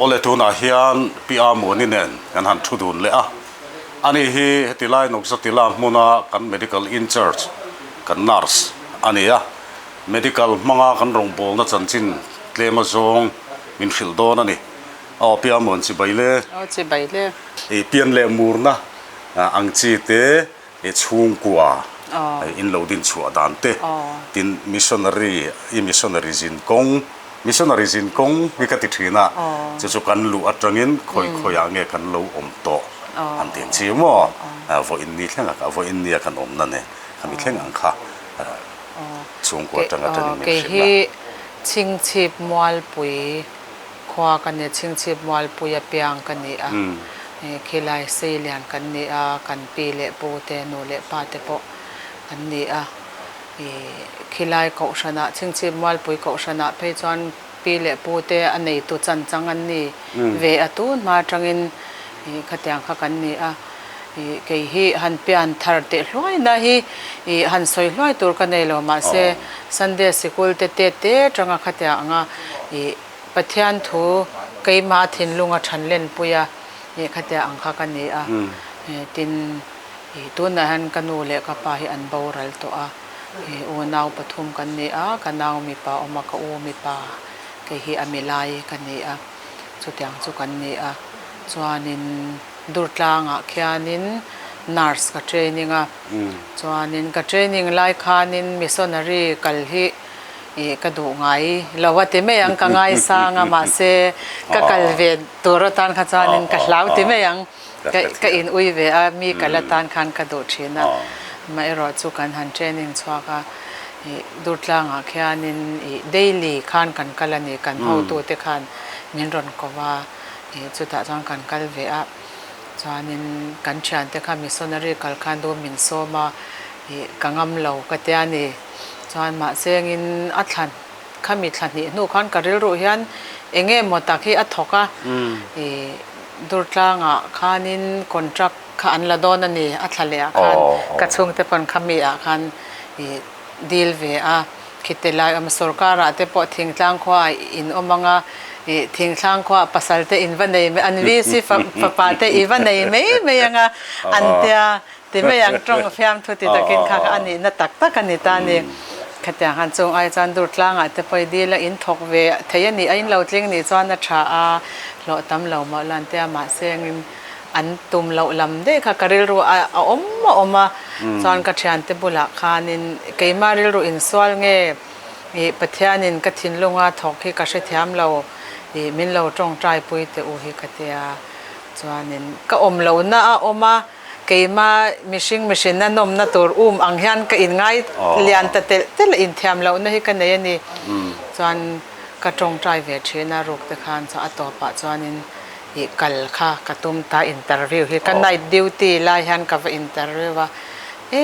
Awle tunah hian Pi Amuani nen kan han thu dun leh a, ani hi heti lai Nawkzatila hmuna kan Medical Incharge, kan nurse a ni a, Medical hmanga kan rawngbawlna chanchin tlem azawng min hrilh dawn a ni. Aw Pi Amuan chibai le. Aw chibai le. I pian leh murna ang chi te I chhungkua in lo din chhuah dan te, tin missionary, i missionary zin kawng, missionary zin kawng hi ka ti thin a, chu chu kan luh atangin khawi khawiah nge kan lo awm tawh an ti ang chi maw? Vawiin ni thleng a, vawiin nia kan awmna nen khami thleng ang kha chhungkua atang atangin min hrilh a. Kei hi Chhingchhip Mualpui Khua ka ni, Chhingchhip Mualpui apiang ka ni a, khilai Seilian kan ni a, kan pi leh pu te, nu leh pa te pawh an ni a. Khilai Kohhranah, Chhingchhip Mualpui Kohhranah phei chuan pi leh pu te a neitu chan chang an ni ve a, tun hma atangin khatiang kha kan ni a. Kei hi han pian thar teh hluaina hi han sawi hluai tur ka nei lo, mahse Sunday sikul te te te atanga khatiang anga Pathian thu keimah thinlunga than lenpui a nih khatia ang kha ka ni a, tin tunah hian ka nu leh ka pa hi an boral tawh a, unau pathum kan ni a, ka nau mipa awm a, ka u mipa kei hi a milai ka ni a, chutiang chu kan ni a, chuanin Durtlangah khianin nurse ka training a, chuanin ka training lai khanin missionary kal hi Ih ka duh ngai lo a ti mai ang, ka ngaisang a mahse ka kal ve tur atan kha chuanin ka hlau ti mai ang, ka in ui ve a mi kal atan khan ka duh thin a, amaherawh chu kan han training chhuak a, ih Durtlangah khianin ih daily khan kan kal a ni, kan hotute khan min rawn ko a, ih chutah chuan kan kal ve a, chuanin kan thiante kha missionary kal khan du min sawm a, ih ka ngam lo ka tia ni. Chuan mahse engin a thla khami thla hnih hnu khan ka rilruh hian eng nge maw tak hi a thawk a, ih Durtlangah khanin contract kha an la dawn a ni, a thla leh ah khan ka chhungte pawn khami ah khan ih deal ve a, khiti lai awm sorkarah te pawh thingtlang khua ah in awm ang a, ih thingtlang khua ah pasal te in va nei mai an VC fapa te i va nei mai mai ang a an tia. Ti mai ang tawng fiamthu ti takin kha kha a nihna tak tak a ni ta a ni. Khatiang han chung ai chuan Durtlangah te pawh i dil a in thawk ve thei a nih a in lo tling nih chuan a tha a, hlawh tam lo mah lan tia mahse engin an tum loh lam daih kha ka rilru a awm a awm a, chuan ka thiante bulah khanin keimah rilru insual nge ih Pathianin ka thinlunga thawk hi ka hrethiam lo ih min lo tawngtai pui teh u hi ka tia chuanin ka awm lohna a awm a. Keima mihring mihrinna nawmna tur um ang hian ka inngai lian ta telh telh a, inthiam lohna hi ka nei a ni. Chuan ka tawngtai ve thin a, ruk te khan chuan a tawpah chuanin ih kal kha ka tum ta interview hi ka night duty lai hian ka va interview a, e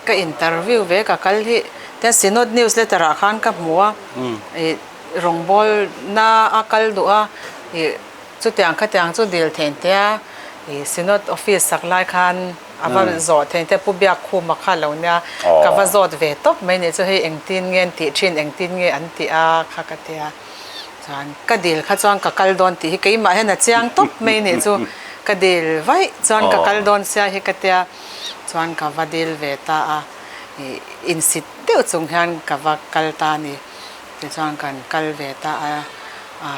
ka interview ve ka kal hi tian Synod news letter ah khan ka hmu a, ih rawngbawlna a kal duh a ih. Chutiang khatiang chu dil thein tia i Synod office sak lai khan a va zawh thein tia Pu Biakkhuma kha lo nia ka va zawt ve tawp mai nih chu hei engtin nge an tih thin engtin nge an tih a kha ka tia chuan ka dil kha chuan ka kal dawn tih hi keimah hian a chiang tawp mai nih chu ka dil vaih chuan ka kal dawn sia hi ka tia chuan ka va dil ve ta a i insit deuh chung hian ka va kal ta a ni tichuan kan kal ve ta a.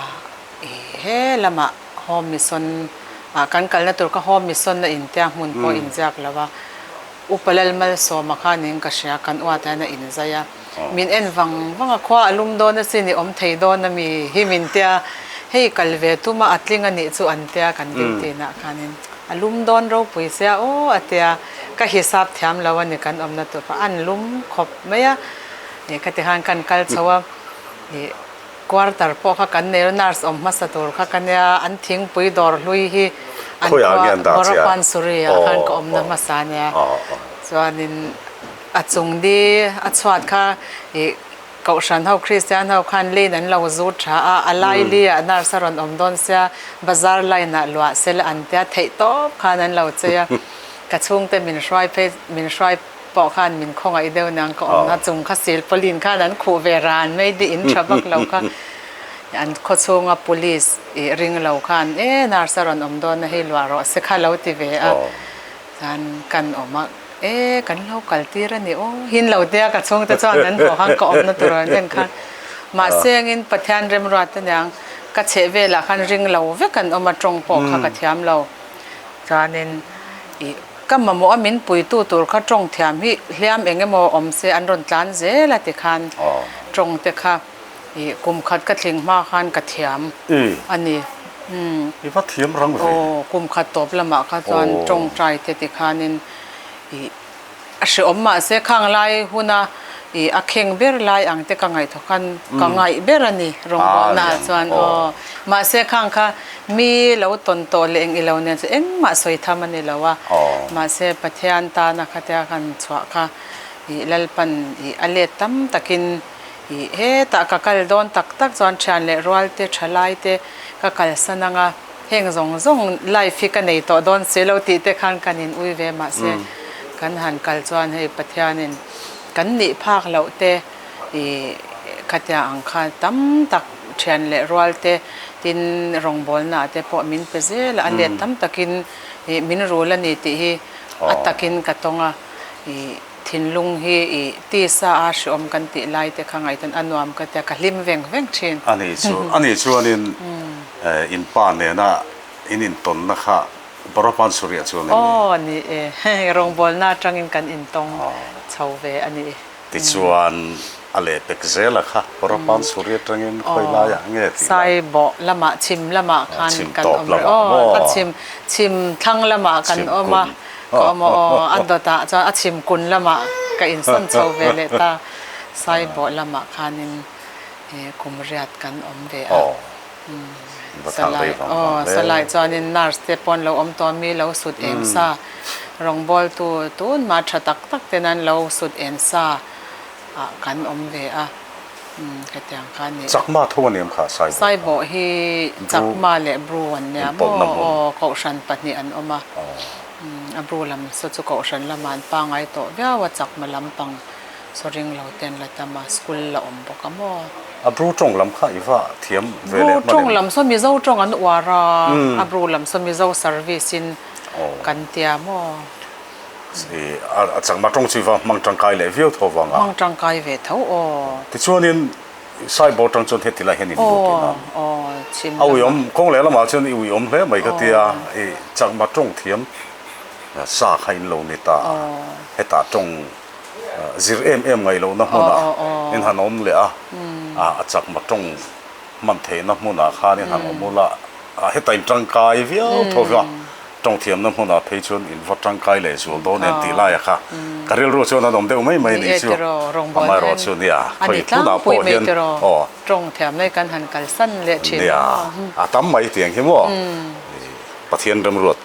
He lamah Home Mission ah kan kalna tur kha Home Mission a intia hmun pawh inziak lo a, Upa Lalmalsawma kha niin ka hria kan uat hian a inzai a, min en vang vang a, khua a lum dawn asin i awm thei dawn a mi hi min tia, hei kal ve tum a a tling a nih chu an tia kan duty nah khanin a lum dawn ropui sia aw a tia, ka hisap thiam lo a ni kan awmna tur kha an lum khawp mai a, khati khan kan kal chho a, ih. Quarter pawh kha kan nei a, nurse awm hmasa tur kha ka nia, an thingpui dawr hlui hi an khua Borapansuri ah khan ka awmna hmasa a nia. Chuanin a chung di a chhuat kha ih Kohhran ho Kristian ho khan lane an lo zut tha a, a lai li ah nurse a rawn awm dawn sia, bazar line ah luah sela an tia theih tawp khan an lo chei a, ka chhungte min hruai phei min hruai pawh khan min khawngaih deuh nang ka awm na chung kha silpawlin khan an khuh ve ran mai di in tha vak lo kha. An khawchhunga police ih ring lo khan e nurse a rawn awm dawn a hei luah rawh se kha lo ti ve a, chuan kan awm a e kan lo kal tir a ni aw hin lo tia ka chhungte chuan an haw khan ka awmna tur an en khan mahse angin Pathian remruat aniang ka chheh velah khan ring lo vek an awm a tawng pawh kha ka thiam lo chuanin ih ka mamawh a min puitu tur kha tawng thiam hi hliam eng emaw awm se an rawn tlan zel a tikhan tawng te kha. Ih kum khat ka tling hma khan ka thiam a ni. I va thiam rang ve. Aw, kum khat tawp lamah kha chuan tawngtai te ti khanin ih a hreawm mahse khang lai huna ih a kheng ber lai ang te ka ngaihthawk khan ka ngaih ber a ni rawngbawlna ah chuan aw. Mahse khang kha mi lo tawn tawh leh eng ilo nen chu engmah sawi tham a ni lo a. Mahse Pathian tana khatia kan chhuah kha ih Lalpan ih a let tam takin Ih hetah ka kal dawn tak tak chuan thian leh rual te thalai te ka kalsan ang a, heng zawng zawng life hi ka nei tawh dawn si lo tih te khan kan in ui ve mahse kan han kal chuan hei Pathianin kan nih phak loh te ih khatia ang khan tam tak thian leh rual te tin rawngbawlna ah te pawh min pe zel a, a let tam takin ih min rul a ni tih hi a takin ka tawng a ih. Thinlung hi i tisa a hreawm kan tih lai te kha ngaihtuah a nuam ka tia, ka hlim veng veng thin. A nih chu, a nih chuanin in pa nena in intawnna kha Boropan Suriah chuan em ni? Aw ni e, hei rawngbawlna atangin kan intawng chho ve a ni. Tichuan a lehpek zela kha Boropan Suri atangin khawi laiah nge tih lai? Saibawh lamah, chhim lamah khan kan awm rih. Aw, a chhim, chhim thlang lamah kan awm a. Ka awm a aw, a dawtah chuan a chhim kun lamah ka insawn chho ve leh ta. Saibawh lamah khanin kum riat kan awm ve a. Salai aw, salai chuanin nurse te pawh an lo awm tawh a, mi lo sut em sa, rawngbawltu tunmah tha tak tak ten an lo sut em sa ah kan awm ve a. Hetiang kha a ni. Chakma tho a ni em kha Saibawh kha? Saibawh hi Chakma leh Bru an nia maw? Aw, Kohhran pahnih an awm a. A Bru lam saw chu Kohhran lamah an pangai tawh viau a, Chakma lampang saw ring lo te an la tam a, school la awm bawk a maw? A Bru tawng lam kha i va thiam ve leh hman em? Bru tawng lam saw Mizo tawng an uar a, a Bru lam saw Mizo service in kan tia maw? A chakma tawng chu i va hmang tangkai leh viau tho vang a. Hmang tangkai ve tho aw. Tichuanin Saibawr tang chuan heti lai hian in lut tih na. A uiawm kawng leh lamah chuan i uiawm hle mai ka tia i chakma tawng thiam sa kha in lo ni ta a. Hetah tawng zir em em ngaih lohna hmunah in han awm leh a, a chakma tawng hman theihna hmunah khan in han awm ula hetah in tangkai viau tho vang a. Tawng thiamna hmunah phei chuan in va tangkai leh zual dawn em tih laiah kha ka rilru chuan an awm deuh mai mai a nih chu. Amaherawh chu nia, khawi hmunah pawh hian aw. Nia, a tam mai tiang hi maw Pathian remruat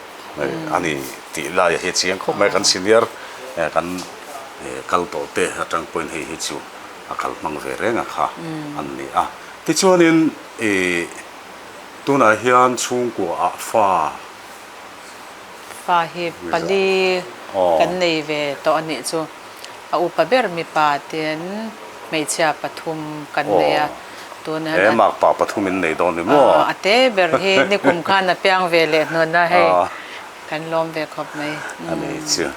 a ni tih laiah hi a chiang khawp mai a, kan senior kan kal tawh te atang pawhin hei hi chu a kal hmang ve reng a kha an ni a. Tichuanin ih. Tunah hian chhungkua ah fa. Fa hi pali kan nei ve tawh a nih chu. A upa ber mipa ten hmeichhia pathum kan nei a. Tunah hian. He makpa pathum in nei dawn ni maw? A te ber hi nikum khan a piang ve leh hnawn a hei kan lawm ve khawp mai. A nih chu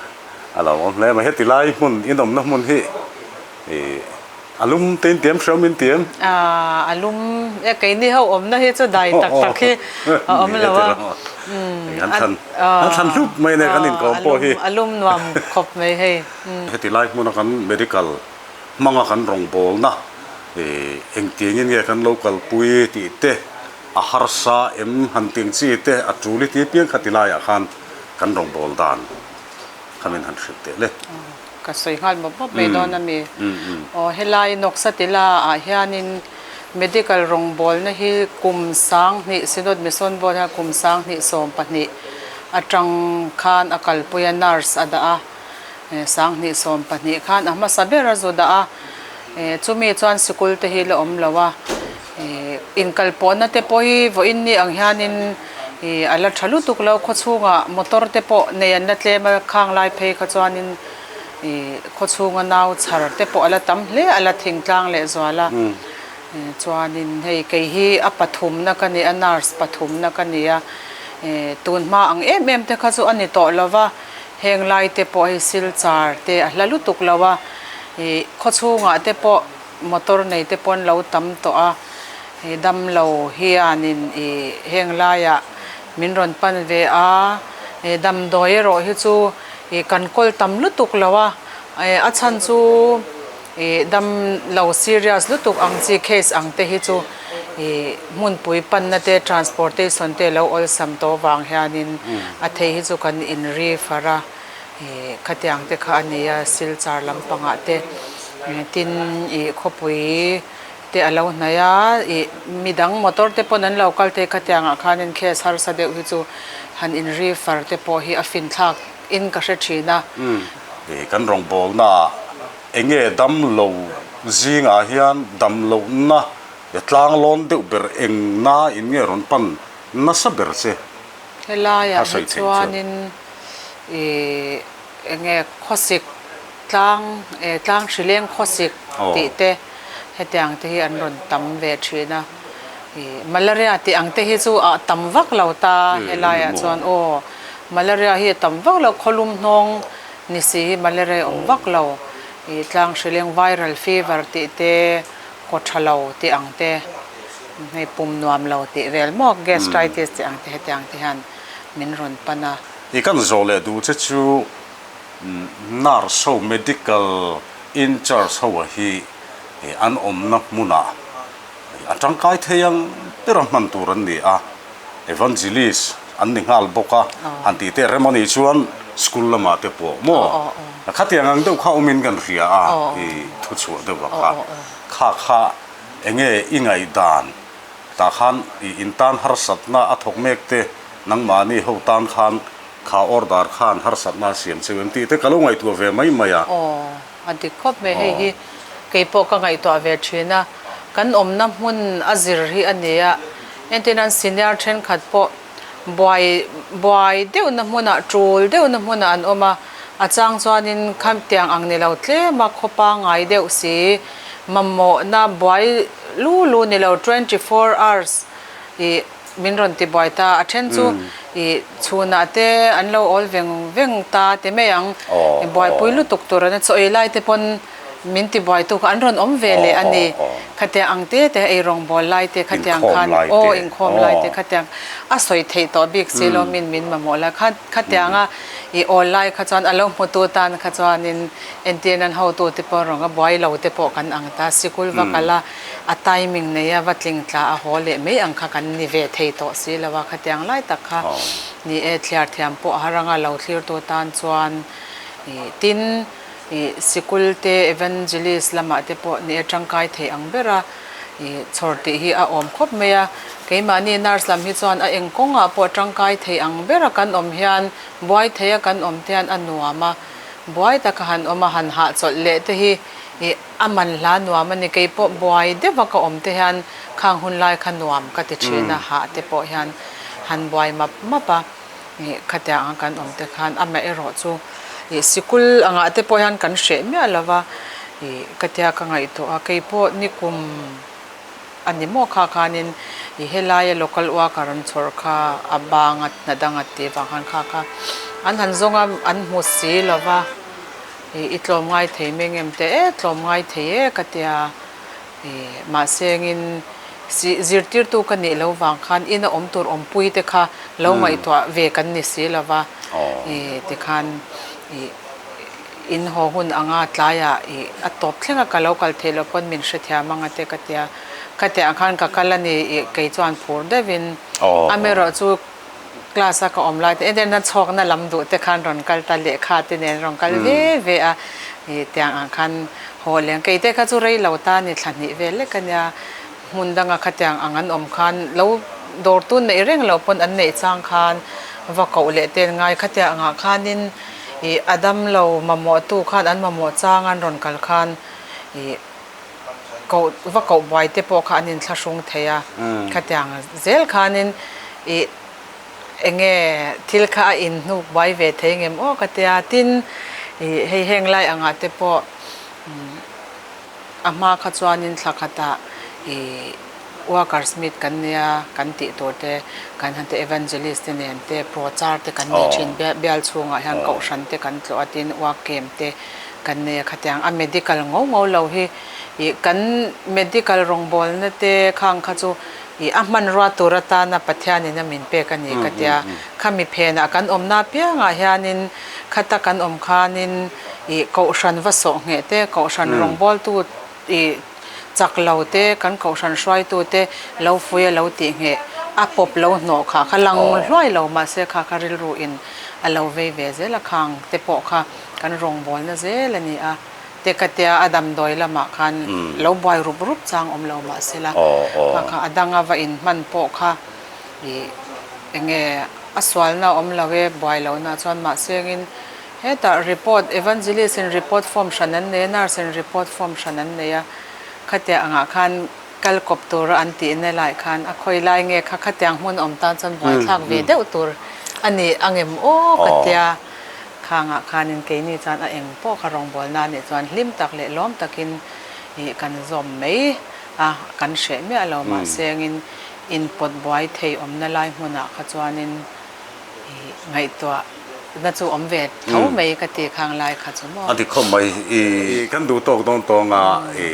a lo awm hle mai. Heti lai hmun inawmna hmun hi ih. A lum te in tiam hriau min tiam. A lum e keini ho awmna hi chu dai tak tak hi a awm lo a. An thlan an thlan hlup mai nia kan inkawm pawh hi. A lum nuam khawp mai hei. Heti lai hmuna kan medical hmanga kan rawngbawlna engtiangin nge kan lo kalpui tih te a harsa em han tiang chi te a tul i ti apiang kha ti laiah khan kan rawngbâwl dan kha min han hrilh teh le. Ka sawi nghal mawp mawp mai dawn a mi. Aw helai Nawksatila ah hianin medical rawngbawlna hi kum 2000 Synod Mission Board hian kum 2012 atang khan a kalpui a nurse a dah a, 2012 khan a hmasa ber a zu dah a, chumi chuan sikul te hi la awm lo a, inkalpawhna te pawh hi vawiin ni ang hianin a la tha lutuk lo, khawchhungah motor te pawh nei an la tlem a, khang lai phei kha chuanin khawchhunga nau chhar te pawh a la tam hle a, la thingtlang leh zual a. Chuanin hei kei hi a pathumna ka ni a, nurse pathumna ka ni a, tunhma ang em em te kha chu a ni tawh lo va, heng lai te pawh hei Silchar te a hla lutuk lo a, ih khawchhungah te pawh motor nei te pawh an lo tam tawh a, damlo hianin ih heng laiah min rawn pan ve a, damdawi erawh hi chu ih kan kawl tam lutuk lo a, a chhan chu. Ih dam lo serious lutuk ang chi case ang te hi chu ih hmunpui panna te transportation te lo awlsam tawh vang hianin a thei hi chu kan in refer a ih khatiang te kha a ni a Silchar lampangah te tin ih khawpui te a lo hnai a ih midang motor te pawn an lo kal thei khatiangah khanin case harsa deuh hi chu han in refer te pawh hi a finthlak in ka hre thin a. Ih kan rawngbawlnaah Enge dam lo zingah hian dam lohna tlang lawn deuh ber eng na in nge rawn pan nasa ber che? Helaiah hi chuanin ih enge khawsik tlang tlang hrileng khawsik tih te hetiang te hi an rawn tam ve thin a, ih malaria tih ang te hi chu a tam vak lo ta helaiah chuan aw malaria hi a tam vak lo khawlum hnawng Ni si hi malaria awm vak lo, ih tlang hrileng viral fever tih te, kaw tha lo tih ang te, hei pum nuam lo tih vel maw, gastritis tih ang te hetiang te hian min rawn pan a. I kan zawh leh duh che chu nurse ho medical in charge ho a hi an awmna hmunah a tangkai thei ang ber a hman tur an ni a. Evangelist an ni nghal bawk a, han tih teh rem a nih chuan school lamah te pawh maw khatiang ang deuh kha awmin kan hria a i thu chhuah deuh a kha. Kha kha enge i ngaihdan tah khan i intan harsatna a thawk mek te nangmahni ho tan khan kha order khan harsatna a siam cheu em tih te ka lo ngaihtuah ve mai mai a. A dik khawp mai hei hi keipawh ka ngaihtuah ve thin a, kan awmna hmun a zir hi a ni a, entirnan senior thenkhat pawh buai buai deuhna hmunah tul deuhna hmunah an awm a, a chang chuanin khatiang ang ni lo tlem a khaw pangngai deuh si mamawhna buai lu lu ni lo 24 hours ih Min rawn ti buai ta, a then chu i chhunah te an lo awl veng veng ta ti mai ang, i buaipui lutuk tur an chaw ei lai te pawn min ti buai tu kha an rawn awm ve leh a ni, khatiang ang te te ei rawngbawl lai te khatiang khan aw inkhawm lai te khatiang a sawi theih tawh bik si lo min min mamawh lai kha khatianga i awl lai kha chuan a lo hmutu tan kha chuanin entir nan hotu te pawh rawn a buai lo te pawh kan ang ta, sikul va kal a. A timing nei a va tling tla a haw leh mai ang kha kan ni ve thei tawh si lo a, khatiang lai tak kha ni e, thliar thiam pawh a har anga lo thlirtu tan chuan ih tin ih sikul te evangelist lamah te pawh ni e tangkai thei ang ber a ih chhawr tih hi a awm khawp mai a, keimahni nurse lam hi chuan a eng kawngah pawh tangkai thei ang ber a kan awm hian buai thei a kan awm te hian a nuam a, buai taka han awm a han hahchawlh leh te hi ih. A man hla nuam a ni, kei pawh buai deuh a ka awm te hian khang hun lai kha nuam ka ti thin a, hah te pawh hian han buai map map a, ih khatiang a kan awm te khan amaherawh chu ih sikul angah te pawh hian kan hreh miah lo va, ih ka tia ka ngaihtuah a, kei pawh nikum a ni maw kha khanin ih helaia local worker an chhawr kha a bang a hna dang a tih vang khan kha kha an han zawng a an hmu si lo va. I tlawm ngai thei mai ngem te e, tlawm ngai thei e ka tia. Mahse engin zirtirtu ka nih lo vang khan ina awm tur awmpui te kha lo ngaihtuah ve kan ni si lo va. Tikhan in haw hun anga tlaiah a tawp thleng a ka lo kal theih loh pawn min hrethiam anga te ka tia. Khatiang khan ka kal a ni kei chuan phur deuhin. Amaherawh chu. Class a ka awm lai te entirna chhawkna lam duh te khan rawn kal ta lehkha te nen rawn kal ve ve a ih tiang ang khan haw leng kei te kha chu rei lo ta ni thla hnih vel lek a nia hmun danga khatiang ang an awm khan lo dawr tun neih reng loh pawn an neih chang khan va koh leh te an ngai khatiang angah khanin ih a dam lo mamawh tu khan an mamawh chang an rawn kal khan ih. Koh va koh buai te pawh kha an inthlahrung thei a, khatiang zel khanin ih enge thil kha a inhnuk buai ve thei ngem aw ka tia, tin ih hei heng lai angah te pawh a hma kha chuanin thla khatah Ih workers meet kan nia kan tih tur te kan han ti evangelist te nen te prochar te kan nei thin bial chhungah hian kohhran te kan tlawh a tin work camp te kan nei a khatiang a medical ngo ngo lo hi ih kan medical rawngbawlna te khang kha chu ih a hmanrua tur atana Pathianin a min pek a ni ka tia khami phenah kan awmna apiangah hianin khata kan awm khanin ih kohhran va sawh ngheh te kohhran rawngbawltu Ih chak lo te, kan kohhran hruaitu te lo fui a lo tih ngheh a pawp lo hnawh kha kha lang hluai lo mahse kha kha rilru in a lo vei ve zel a khang te pawh kha kan rawngbawlna zel a ni a te ka tia a damdawi lamah khan lo buai rup rup chang awm lo mahse la kha kha a danga va in hman pawh kha ih enge a sualna awm lo e buai lohna chuan mahse engin Hetah report, Evangelist in report form hran an nei a, Nurse in report form hran an nei a, khatiang angah khan kal kawp tura an tihna lai khan a khawi lai nge kha khatiang hmun awm tan chuan buaithlak ve deuh tur a ni angem aw ka tia khangah khanin keini chuan a eng pawh kha rawngbawlna anih chuan hlim tak leh lawm takin ih kan zawm mai a, kan hreh miah lo mahse angin inpawt buai thei awmna lai hmunah kha chuanin I ngaihtuah na chu awm ve tho mai ka ti khang lai kha chu maw. A ti khawp mai. I kan duh tawk dawn tawng a i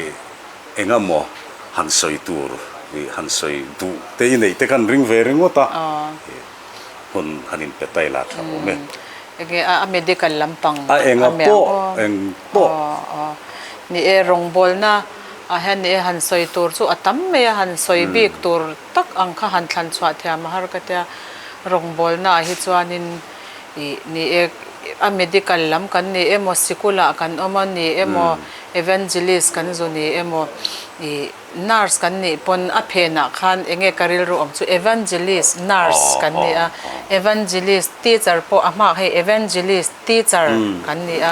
eng emaw han sawi tur i han sawi duh te i neih te khan ring ve ringawt a i hun han in pe tai la tha awm e. Enge a medical lampang a eng a pawh eng pawh. Ni e rawngbawlna ah hian ni e han sawi tur chu a tam mai a han sawi bik tur tak ang kha han thlan chhuah thiam a har ka tia, rawngbawlna ah hi chuanin ih ni e a medical lam kan ni emaw sikul ah kan awm a ni emaw evangelist kan zu ni emaw ih nurse kan nih pawn a phen ah khan eng nge ka rilru awm chu evangelist nurse kan ni a evangelist teacher pawh a hmaah hei evangelist teacher kan ni a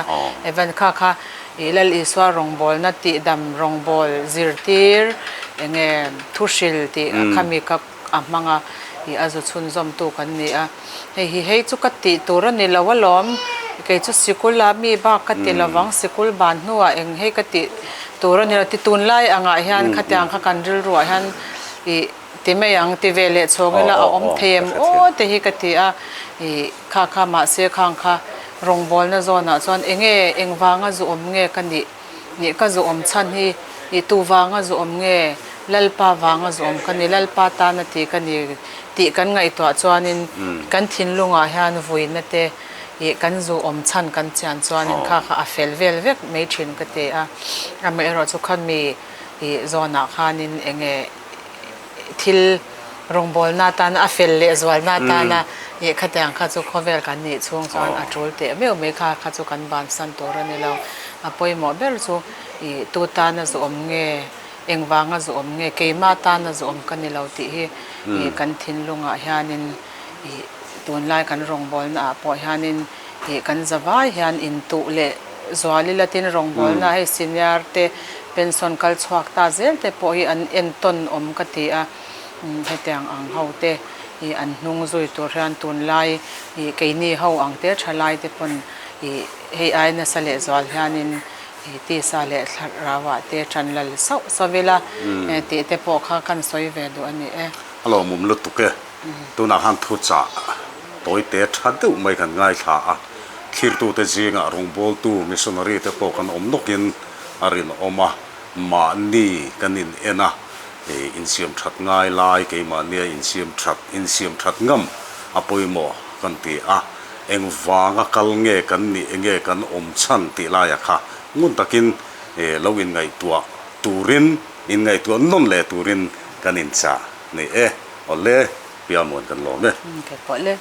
evan kha kha Ih Lal Isua rawngbawlna tihdam rawngbawl zirtir eng nge thuhril tih khami kha a hmang a, ih a zu chhunzawmtu kan ni a. Hei hi hei chu ka tih tur a ni lo alawm, kei chu sikul ah mi bak ka ti lovang, sikul ban hnuah eng hei ka tih tur a ni lo ti tunlai angah hian khatiang kha kan rilruah hian ih ti mai ang ti ve leh chhawng ila a awm thei em aw te hi ka ti a, ih. Kha kha mahse khang kha rawngbawlna zawnah chuan enge engvanga zu awm nge ka nih nih ka zu awm chhan hi ih tu vanga zu awm nge Lalpa vanga zu awm ka ni Lalpa tana ti ka ni tih kan ngaihtuah chuanin kan thinlungah hian vuina te ih kan zu awm chhan kan chian chuanin kha kha a fel vel vek mai thin ka ti a amaherawhchu khami ih zawnah khanin enge Thil rawngbawlna atana a fel leh zualna atana ih khatiang kha chu khawvel kan nih chhung chuan a tul teh meuh mai kha kha chu kan bansan tur a ni lo. A pawimawh ber chu ih tu tana zuawm nge, engvanga zuawm nge, keimah tana zuawm ka ni lo tih hi ih kan thinlungah hianin ih tunlai kan rawngbawlna ah pawh hianin ih kan zavai hian intuh leh zual ila tin rawngbawlna hei senior te pension kal chhuak ta zel te pawh hi an entawn awm ka ti a, hetiang ang ho te ih an hnung zui tur hian tunlai ih keini ho ang te thalai te pawn ih hei ai nasa leh zual hianin ih tisa leh thlarau ah te tan lal sauh sauh ila tih te pawh kha kan sawi ve duh a ni e. A lawmawm lutuk e. Tunah khan thuchah tawite tha deuh mai kan ngaithla a, thlirtute zingah rawngbawltu missionary te pawh kan awm nawkin a rinawm a, mahni kan in en a, insiam that ngai lai keimahnia insiam that insiam that ngam a pawimawh kan ti a, engvanga kal nge kan nih enge kan awm chhan tih laiah kha ngun takin lo inngaihtuah turin inngaihtuah nawn leh turin kan inchah. Ni e, awle, Pialmuan kan lawm e. Kei pawh le.